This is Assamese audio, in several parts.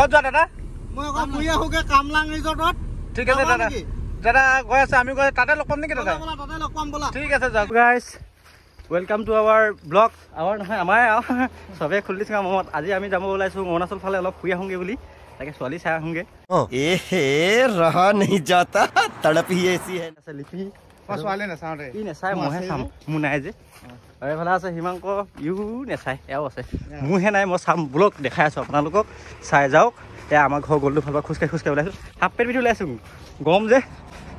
ক'ত যোৱা দাদা? মই আকৌ ফুৰি আহোঁগে কামলাং ৰিজৰ্টত। ঠিক আছে দাদা, দাদা গৈ আছে, আমি গৈ তাতে লগ পাম নেকি দাদা? তাতে লগ পাম ব'লা। ঠিক আছে যাওক। Guys welcome to our blog. Our নহয় আমাৰ আৰু চবেই খুলি দিছোঁ মমত। আজি আমি যাব ওলাইছোঁ অৰুণাচল ফালে, অলপ ফুৰি আহোঁগৈ বুলি, তাকে ছোৱালী চাই আহোঁগৈ। এ ৰহা नहीं जाता तड़प ही ऐसी है। আছে লিপি, ছোৱালী নাচাওঁ দেই। ই নেচাই, মইহে চাম, মোৰ নাই যে। আৰু এইফালে আছে হিমাংক, ইও নেচাই, এও আছে, মোৰহে নাই, মই চাম। ব্লগ দেখাই আছোঁ আপোনালোকক, চাই যাওক। এয়া আমাৰ ঘৰ গ'লটো ফালৰ পৰা খোজকাঢ়ি খোজকাঢ়ি ওলাইছোঁ, হাফ পেণ্ট পিন্ধি ওলাইছোঁ, গৰম যে।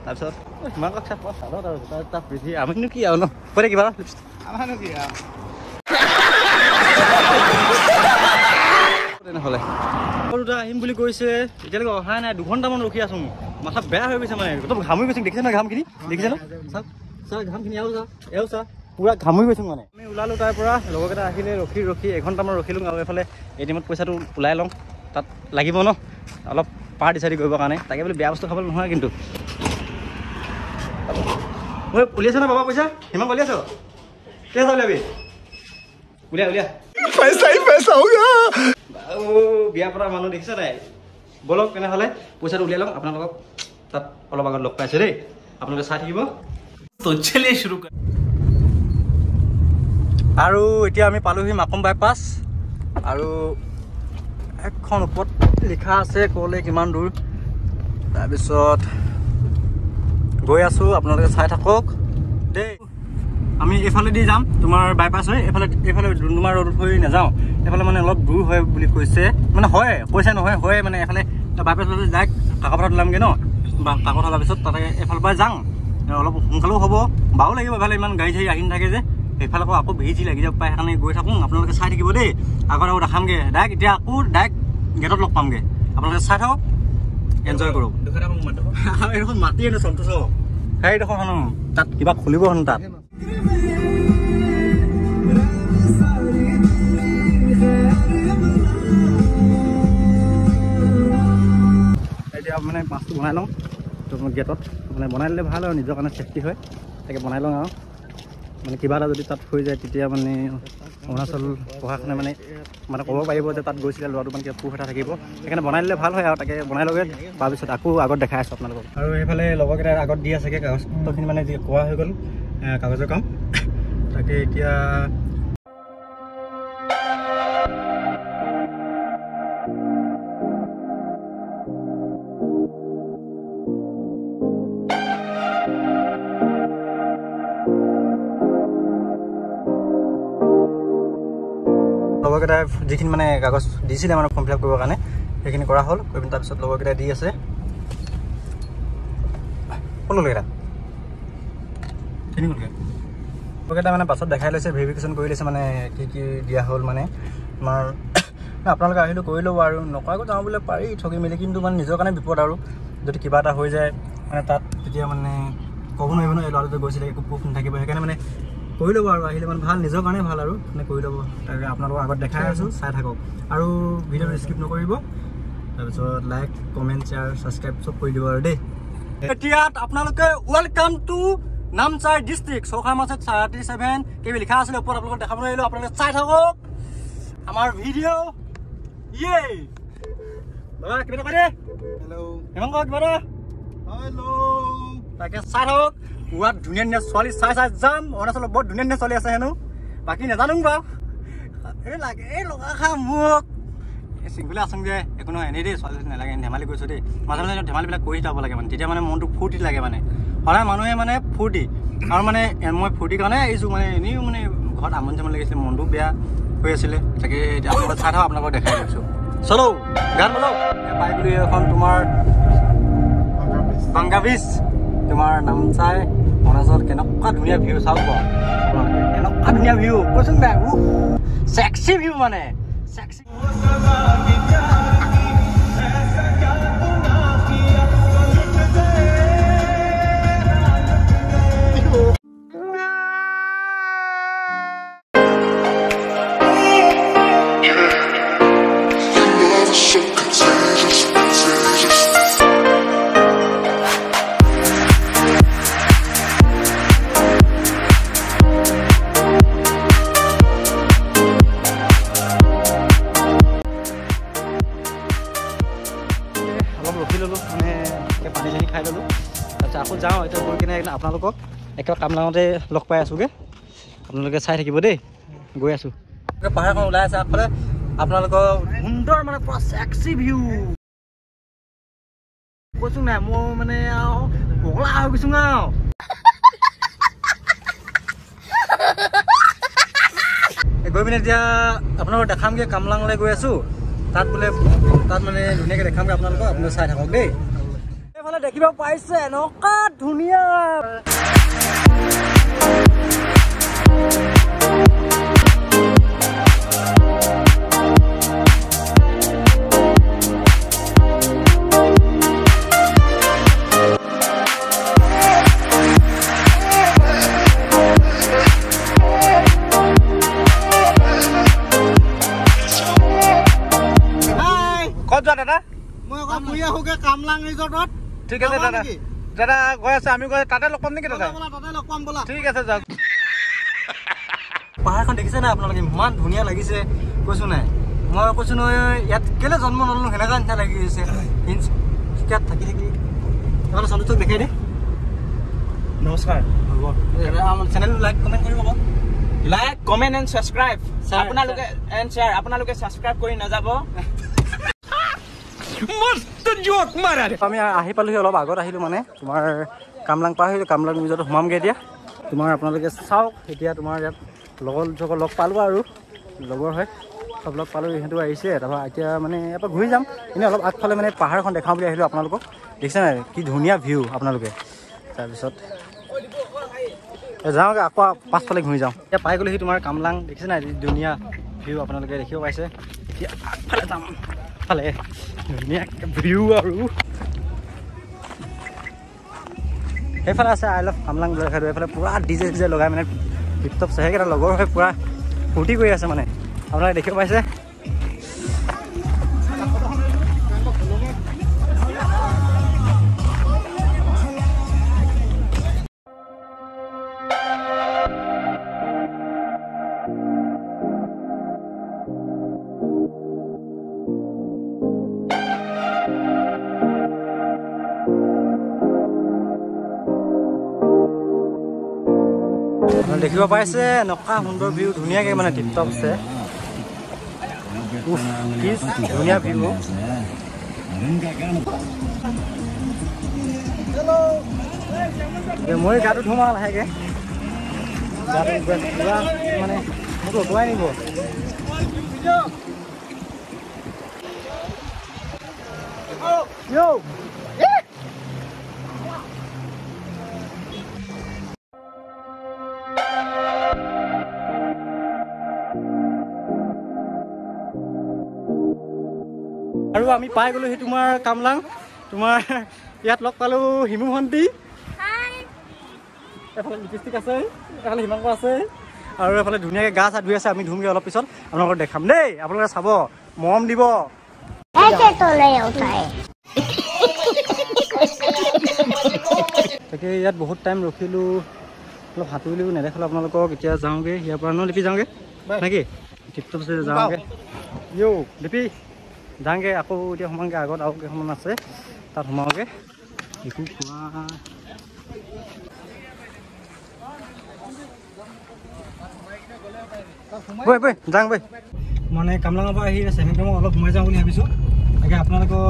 তাৰপিছত হিমাংকক চাই চালত আৰু জোতা জোতা পিন্ধি আমিনো কি আৰু ন, কৈ কিবা আমাৰনো কি আৰু তেনেহ'লে। দুটা আহিম বুলি কৈছে, এতিয়ালৈকে অহা নাই, 2 ঘণ্টামান ৰখি আছোঁ, মাথা বেয়া হৈ গৈছে মানে, একদম ঘামি গৈছে। দেখিছে নহয় ঘামখিনি, দেখিছে ন? চাওক চাওক ঘামখিনি, এও চা, এও চা, পূৰা ঘামি গৈছোঁ মানে। আমি ওলালোঁ তাৰ পৰা, লগৰকেইটা আহিলে, ৰখি ৰখি এঘণ্টামান ৰখিলোঁ। আৰু এইফালে এ টি এমত পইচাটো ওলাই লওঁ, তাত লাগিব ন অলপ পাৰ্টি চাৰ্টি কৰিবৰ কাৰণে, তাকে বুলি বেয়া বস্তু খাবলৈ নহয় কিন্তু। ঐ উলিয়াইছ ন বাবা পইচা? সিমান উলিয়াইছ? কেইহাজাৰ উলিয়াবি? উলিয়া উলিয়া। পইচা পইচা हो गया। বিয়া পতা মানুহ দেখিছে নাই? ব'লক তেনেহ'লে পইচাটো উলিয়াই লওঁ, আপোনালোকক তাত অলপ আগত লগ পাইছোঁ দেই, আপোনালোকে চাই থাকিব। তো চলিয়ে শুৰু কৰ। আৰু এতিয়া আমি পালোহি মাকুম বাইপাছ, আৰু এখন ওপৰত লিখা আছে ক'লৈ কিমান দূৰ। তাৰপিছত গৈ আছোঁ, আপোনালোকে চাই থাকক দেই। আমি এইফালেদি যাম, তোমাৰ বাইপাছ হৈ এইফালে, এইফালে ডুমডুমা ৰোড হৈ নাযাওঁ, এইফালে মানে অলপ দূৰ হয় বুলি কৈছে, মানে হয় কৈছে নহয় হয়, মানে এইফালে বাইপাছ হৈ ডাইৰেক্ট কাকপথাৰত ওলামগৈ ন, বা কাকপথাৰ পিছত তাতে এইফালৰ পৰা যাওঁ, অলপ সোনকালেও হ'ব, বাৰু লাগিব এইফালে ইমান গাড়ী চাড়ী আহি নাথাকে যে, সেইফালে আকৌ ভিৰ চিৰ লাগি যাব পাৰে, সেইকাৰণে গৈ থাকোঁ। আপোনালোকে চাই থাকিব দেই, আগত আকৌ দেখামগৈ ডাইৰেক্ট। এতিয়া আকৌ ডাইৰেক্ট গেটত লগ পামগৈ, আপোনালোকে চাই থাকক, এনজয় কৰক। এইডোখৰ মাটি হেনো সন্তোষ, সেইডোখৰ হেনো তাত কিবা খুলিব হেনো তাত। এতিয়া মানে মাছটো বনাই লওঁ, তো গেটত মানে বনাই ল'লে ভাল আৰু নিজৰ কাৰণে চেফটি হয়, তাকে বনাই লওঁ। আৰু মানে কিবা এটা যদি তাত হৈ যায় তেতিয়া মানে অৰুণাচল প্ৰশাসনে মানে মানে ক'ব পাৰিব যে তাত গৈছিলে ল'ৰাটো, মানে কিবা প্ৰুফ এটা থাকিব, সেইকাৰণে বনাই দিলে ভাল হয় আৰু তাকে বনাই লগে। তাৰপিছত আকৌ আগত দেখাই আছোঁ আপোনালোকক। আৰু সেইফালে লগৰকেইটাই আগত দি আছেগৈ কাগজ পত্ৰখিনি, মানে যি কোৱা হৈ গ'ল কাগজৰ কাম, তাকে এতিয়া লগৰকেইটাই যিখিনি মানে কাগজ দিছিলে মানে ফৰ্ম ফিল আপ কৰিবৰ কাৰণে, সেইখিনি কৰা হ'ল কৰি পিনি তাৰপিছত লগৰকেইটাই দি আছে। কোন গ'লগৈ? তিনি গ'লগৈ লগৰকেইটা, মানে পাছত দেখাই লৈছে, ভেৰিফিকেশ্যন কৰি লৈছে, মানে কি কি দিয়া হ'ল। মানে তোমাৰ আপোনালোকে আহিলেও কৰি ল'ব, আৰু নকৰাকৈ যাওঁ বোলে পাৰি ঠগি মেলি, কিন্তু মানে নিজৰ কাৰণে বিপদ আৰু যদি কিবা এটা হৈ যায় মানে তাত, তেতিয়া মানে ক'ব নোৱাৰিব ন এই ল'ৰাটো গৈছিলে, একো প্ৰুফ নাথাকিব, সেইকাৰণে মানে কৰি ল'ব আৰু আহিলে মানে ভাল, নিজৰ কাৰণে ভাল আৰু মানে কৰি ল'ব। তাকে আপোনালোকক আগত দেখাই আছোঁ, চাই থাকক আৰু ভিডিঅ'টো স্কিপ নকৰিব। তাৰপিছত লাইক কমেণ্ট শ্বেয়াৰ ছাবস্ক্ৰাইব চব কৰি দিব আৰু দেই। এতিয়া আপোনালোকে welcome to Namsai district, Chowkham আছে 37 কেবি লিখা আছিলে ওপৰত, আপোনালোকক দেখাব নোৱাৰিলোঁ, আপোনালোকে চাই থাকক আমাৰ ভিডিঅ'। ইয়ে বাবা কিবা এটা কৈ দে। হেল্ল' হিমাংক কিবা এটা। হেল্ল'। তাকে চাই থাকক, পুৰা ধুনীয়া ধুনীয়া ছোৱালী চাই চাই যাম। অৰুণাচলত বৰ ধুনীয়া ধুনীয়া ছোৱালী আছে হেনো, বাকী নাজানো বাৰু। এই লাগে এই লগা খা মোক এই চিংগুলে আছোং যে, একো নহয় এনেই দেই, ছোৱালী নালাগে, ধেমালি কৰিছোঁ দেই। মাজে মাজে ধেমালিবিলাক কৰি যাব লাগে মানে, তেতিয়া মানে মনটো ফূৰ্তি লাগে মানে, সদায় মানুহে মানে ফূৰ্তি আৰু মানে মই ফূৰ্তিৰ কাৰণে আহিছোঁ মানে, এনেইও মানে ঘৰত আমনি চামনি লাগিছিলে, মনটো বেয়া হৈ আছিলে, তাকে এতিয়া আপোনালোকে চাই থাকক, আপোনালোকক দেখাই দিছোঁ। চলো গান বজাওক। পাই গ'লো এখন তোমাৰ বাংগাবিচ, তোমাৰ নামচাই অৰুণাচল। কেনেকুৱা ধুনীয়া ভিউ চাওক বাৰু, কেনেকুৱা ধুনীয়া ভিউ কৈছোন নাই, চেক্সি ভিউ মানে চেক্সি। So contagious, contagious. যাওঁ এতিয়া গৈ কিনে আপোনালোকক একেবাৰে কামলাঙতে লগ পাই আছোঁগৈ। আপোনালোকে চাই থাকিব দেই, গৈ আছোঁ। পাহাৰখন ওলাই আছে আগফালে, আপোনালোকৰ সুন্দৰ মানে পুৰা চেক্সি ভিউ। কৈছোঁ নাই মই মানে আৰু পগলা হৈ গৈছোঁ আৰু। গৈ পিনে এতিয়া আপোনালোকক দেখামগৈ, কামলাঙলৈ গৈ আছোঁ। তাত বোলে তাত মানে ধুনীয়াকৈ দেখামগৈ আপোনালোকক, আপোনালোকে চাই থাকক দেই। এইফালে দেখিব পাইছে এনেকুৱা ধুনীয়া। দাদা মই আকৌ ফুৰি আহোঁগৈ কামলাং ৰিজৰ্টত। ঠিক আছে দাদা, দাদা গৈ আছে, আমি গৈ তাতে লগ পাম নেকি দাদা? তাতে লগ পাম ব'লা। ঠিক আছে যাওক। পাহাৰখন দেখিছে নাই আপোনালোকে? ইমান ধুনীয়া লাগিছে, কৈছোঁ নাই মই, কৈছোঁ নহয় ইয়াত কেলৈ জন্ম নল'লো সেনেকুৱা নিচিনা লাগি গৈছে। তিনিচুকীয়াত থাকি থাকি এইফালে সন্তোষক দেখাই দে। নমস্কাৰ। হ'ব, চেনেলটো লাইক কমেণ্ট কৰিব আকৌ। লাইক কমেণ্ট এণ্ড ছাবস্ক্ৰাইব আপোনালোকে, এণ্ড শ্বেয়াৰ। আপোনালোকে ছাবস্ক্ৰাইব কৰি নাযাব। আমি আহি পালোহি, অলপ আগত আহিলোঁ মানে তোমাৰ কামলাং পাৰ আহিলোঁ, কামলাং ৰিজৰ্টত সোমামগৈ এতিয়া। তোমাৰ আপোনালোকে চাওক এতিয়া তোমাৰ ইয়াত লগৰ জগৰ লগ পালোঁ আৰু লগৰ হয় চব লগ পালোঁ, ইহঁতো আহিছে। তাৰপৰা এতিয়া মানে ইয়াৰ পৰা ঘূৰি যাম, এনেই অলপ আগফালে মানে পাহাৰখন দেখাওঁ বুলি আহিলোঁ আপোনালোকক। দেখিছে নাই কি ধুনীয়া ভিউ আপোনালোকে। তাৰপিছত যাওঁগৈ আকৌ পাছফালে ঘূৰি যাওঁ। এতিয়া পাই গ'লোহি তোমাৰ কামলাং, দেখিছে নাই ধুনীয়া ভিউ আপোনালোকে দেখিব পাইছে। এতিয়া আগফালে যাম, ফালে ধুনীয়া ভিউ। আৰু সেইফালে আছে I love Kamlang বুলি লেখা, এইফালে পূৰা ডিজে চিজে লগাই মানে টিপটপ সেইকেইটা লগৰ হৈ পূৰা ফূৰ্তি কৰি আছে মানে, আপোনালোকে দেখিব পাইছে। দেখিব পাইছে এনেকুৱা সুন্দৰ ভিউ, ধুনীয়াকৈ মানে টিপটপ আছে। কি ধুনীয়া ভিউ। মই গাটো ধুম আৰু লাহেকৈ, গাটো পুৰা মানে মোক উটুৱাই নিব। আৰু আমি পাই গ'লো সেই তোমাৰ কামলাং। তোমাৰ ইয়াত লগ পালোঁ হিমু ভণ্টি, এফালে লিপষ্টিক আছে, এফালে হিমাংক আছে, আৰু এফালে ধুনীয়াকৈ গা চা ধুই আছে। আমি ধুমগৈ অলপ পিছত, আপোনালোকক দেখাম দেই, আপোনালোকে চাব, মৰম দিব। তাকে ইয়াত বহুত টাইম ৰখিলোঁ, অলপ সাঁতুৰিলোঁ, নেদেখালোঁ আপোনালোকক। এতিয়া যাওঁগৈ ইয়াৰ পৰা ন লিপি, যাওঁগৈ নেকি? টিপটপ আছে, যাওঁগৈ। ইয়ো লিপি যাওঁগৈ আকৌ, এতিয়া সোমাওঁগৈ, আগত আৰু কেইখনমান আছে তাত সোমাওঁগৈ। একো খোৱা বৈ বৈ যাওঁ বৈ। মানে কামলাঙৰ পৰা আহি চেমিগ্ৰামত অলপ সোমাই যাওঁ বুলি ভাবিছোঁ। তাকে আপোনালোকৰ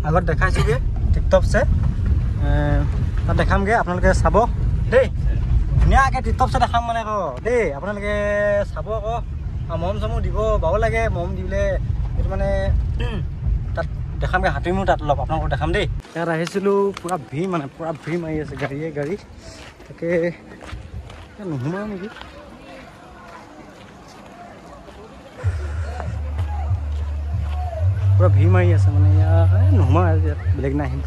আগত দেখাইছোঁগৈ টিপটপছে, তাত দেখামগৈ, আপোনালোকে চাব দেই। ধুনীয়াকৈ টিপটপছে দেখাম মানে আকৌ দেই, আপোনালোকে চাব আকৌ। আৰু মৰম চমো দিব বাৰু লাগে, মৰম দিলে এইটো মানে তাত দেখামগৈ, সাঁতুৰিমো তাত অলপ আপোনালোকক দেখাম দেই। ইয়াত আহিছিলোঁ, পূৰা ভিৰ মানে পূৰা ভিৰ মাৰি আছে গাড়ীয়ে গাড়ী। তাকে নোসোমাওঁ নেকি? পূৰা ভিৰ মাৰি আছে মানে ইয়াত নোসোমাওঁ, ইয়াত বেলেগ দিনা আহিম,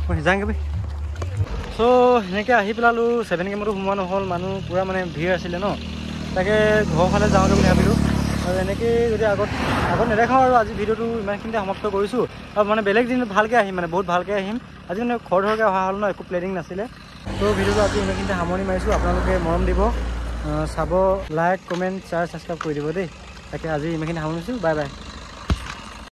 মই যাওঁগৈ বৈ। চ' সেনেকৈ আহি পেলালোঁ, 7 কেমতো সোমোৱা নহ'ল, মানুহ পূৰা মানে ভিৰ আছিলে ন। তাকে ঘৰৰ ফালে যাওঁগৈ বুলি ভাবিলোঁ। আৰু এনেকৈয়ে যদি আগত নেদেখাওঁ আৰু আজি ভিডিঅ'টো ইমানখিনিতে সমাপ্ত কৰিছোঁ। আৰু মানে বেলেগ দিন ভালকৈ আহিম, মানে বহুত ভালকৈ আহিম। আজি মানে খৰধৰকৈ অহা হ'ল ন, একো প্লেনিং নাছিলে। ত' ভিডিঅ'টো আজি ইমানখিনিতে সামৰণি মাৰিছোঁ। আপোনালোকে মৰম দিব, চাব, লাইক কমেণ্ট শ্বেয়াৰ ছাবস্ক্ৰাইব কৰি দিব দেই। তাকে আজি ইমানখিনি সামৰিছোঁ, বাই বাই।